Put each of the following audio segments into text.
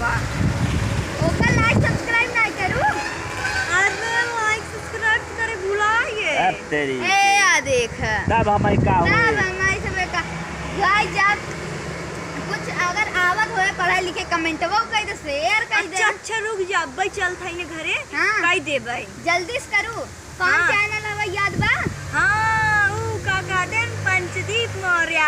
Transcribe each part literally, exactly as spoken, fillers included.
वाह। ओकर like subscribe नाहीं करू? अरे, like subscribe करे भुला गए। अब तेरी। ए, आ देख। तब हमारी का तब हुई? हमारी सब का। भाई, जब कुछ अगर आवत होए पढ़े लिखे, commentवा कइ दे, share कइ दे। अच्छा, अच्छा, रुक जा, अब्बे चलत हई ना घरे, हाँ। कइ देबे। जल्दी से करू। कौन हाँ। Channel हवे, याद बा? हाँ, ऊ का कहते हैं, पंचदीप मौर्य।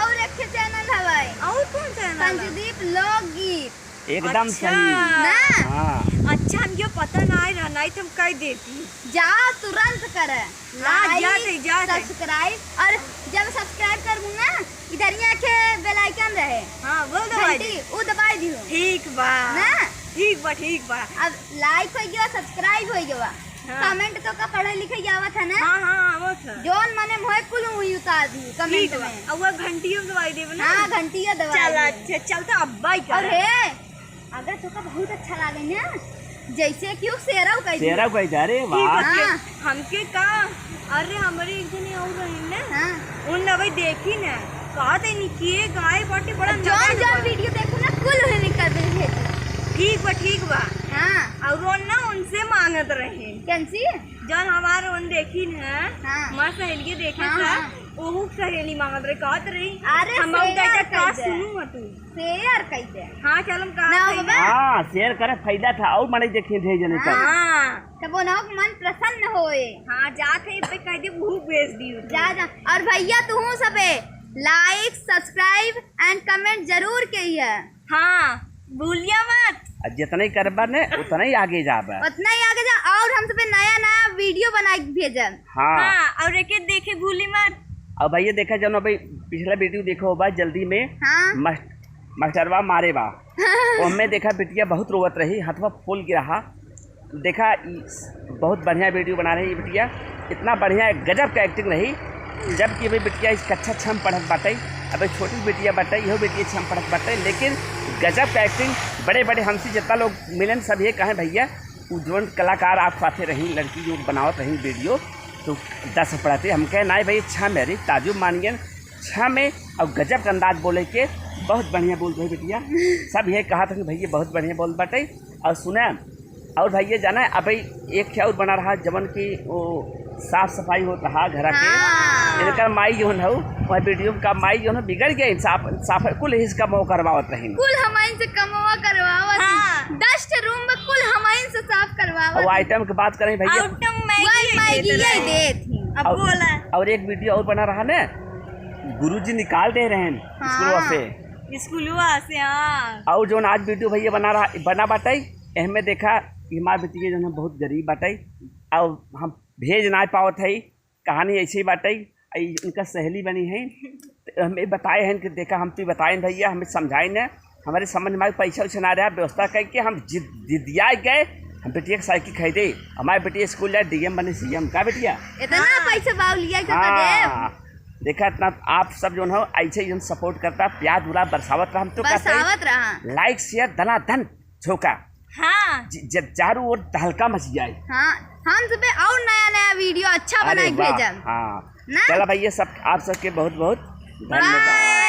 और एक ठे channel हवे। और कौन channel हवे? पंचदीप लोकगीत। एकदम अच्छा। सही। ना? हाँ। अच्छा, हमके पता नाहीं रहा, नाहीं तो हम कइ देती। जा, तुरंत करे। हाँ, like, जाते, जाते। Subscribe, और जब subscribe करबू ना, इधर यहाँ के bell icon रहे। हाँ, वो दबाई घंटी, दे। ऊ दबाई दियो। ठीक बा। ना? ठीक बा, ठीक बा। अब like होइ गवा, subscribe होइ गवा। हाँ। Comment तो का पढ़े लिखे आवत है ना? हाँ, हाँ, आवत है। जौन मने मोहे कुल हुई उतार दी comment ठीक बा। में। अब वो घंटियो दबाई देबे ना? हाँ, घंटियो दबाई चल, देबे। अच्छा, चल तो अब्बा ही और कर। हे, अगर तोका बहुत अच्छा लागे ना, जैसे कि ऊ शेरव कह दे। शेरव कह दे, अरे ठीक वाह। बा, हाँ। हमके का, अरे, हमरे एक जने और रहे ना, हाँ। उन अबे देखी ना, कहत है नी कि ये गाय बाटे बड़ा जौन, नया जौन बा। Video देखू ना, कुल उहे निकाल दे भेज। ठीक बा, ठीक बा। हाँ। और वो ना उनसे मांगत रहे। कैसी? जौन हमार उन देखी ना, हाँ। हमार सहेलिये देखा हाँ, था, हाँ। ओहू सहेली मांगत रहे, कहत रही, अरे, हम share का कह दे। सुनू तू। Share कइ दे। हाँ, चल, हम कहा ना, था बाबा। ना। हाँ, share करे फायदा था, और मने देखिए ढेर जने का। हाँ। तब उन्हों के मन प्रसन्न होए। हाँ, जात है, इब्बे कह दे, वो भेज दियो। जा, जा। और भैया, तू सबे like, subscribe and comment जरूर कइहे। हाँ, भूलिया मत। आ जितना ही करबा ने, उतना ही आगे जाबा। उतना ही आगे जा, और हम सबे नया, नया video बना के भेजब। हाँ। हाँ, और एके देखे भूली मत। अब भैया देखा, जौन अभी पिछला video देखो बा जल्दी में, हाँ। मस-, मास्टरवा मारे बा। ओमे देखा बिटिया बहुत रोवत रही, हथवा फूल गिरा हा। देखा, ई बहुत बढ़िया video बना रही बिटिया, इतना बढ़िया गजब का acting रही। जबकि अभी बिटिया इस कक्षा छह में पढ़त बाटे, अबे छोटी बिटिया बाटे, इहो बिटिया छह में पढ़त बाटे, लेकिन गजब का acting। बड़े बड़े हमसे जितना लोग मिलन सब ये कहें भैया, उ जौन कलाकार आप साथे रही, लड़की जो बनावत रही video, तो दस पढ़ाते, हम कहे, "नाई भाई, छह में रे, ताजुब मान गए, छह में।" और गजब का अंदाज बोले के, बहुत बढ़िया बोल रही बिटिया। सब ये कहा था कि भैया बहुत बढ़िया बोल बाटे। और सुना, और भैया जाना है, अब एक क्या और बना रहा, जवन की वो साफ सफाई होत रहा घर के। हाँ। इनकर माई जौन हऊ, वह video का माई जौन है, बिगड़ गया, साफ, साफ कुल इसका मो करवावत रही। कुल हमाइन से कमवा करवावत हाँ। रही। Dust room में कुल हमाइन से साफ करवावत और रही। Item की बात करें भैया, Item मैगी वही ही मैगी देत ही रहे। देत ही। अब और, बोला। और एक video और बना रहा ना, गुरुजी निकाल दे रहे हैं हाँ। स्कूलवा से। स्कूलवा से, हाँ। और जौन आज video भैया बना रहा, बना बाटे, एहमे देखा कि हमार बिटिया जौन है बहुत गरीब बाटे, और हम भेज ना पावत है, कहानी ऐसे ही बाटे। आ ई उनका सहेली बनी है, तो हमें बताए हैं कि देखा, हम तो बताए भैया, हमें समझाए न, हमारे समझ में आए, पैसा वैसा ना रहा, व्यवस्था करके हम जिद, जिदिया गए, हम बिटिया के साइकिल खरीदे, हमारे बिटिया स्कूल जाए, D M बने, C M का बिटिया। इतना हाँ। पैसा बाबू लिया के हाँ। देव। देखा, इतना आप सब जौन हो, ऐसे ही हम support करता, प्यार दुलार बरसावत रहा, हम तो कहते हैं, बरसावत रहा। Like, share, दनादन झोंका। हाँ। ज-, ज-, चारों ओर तहलका मच जाए। हाँ, हम सब पे और नया नया video अच्छा अरे बनाए वाह, भेजब। हाँ। ना? चला भैया, सब, आप सबके बहुत बहुत धन्यवाद। Bye।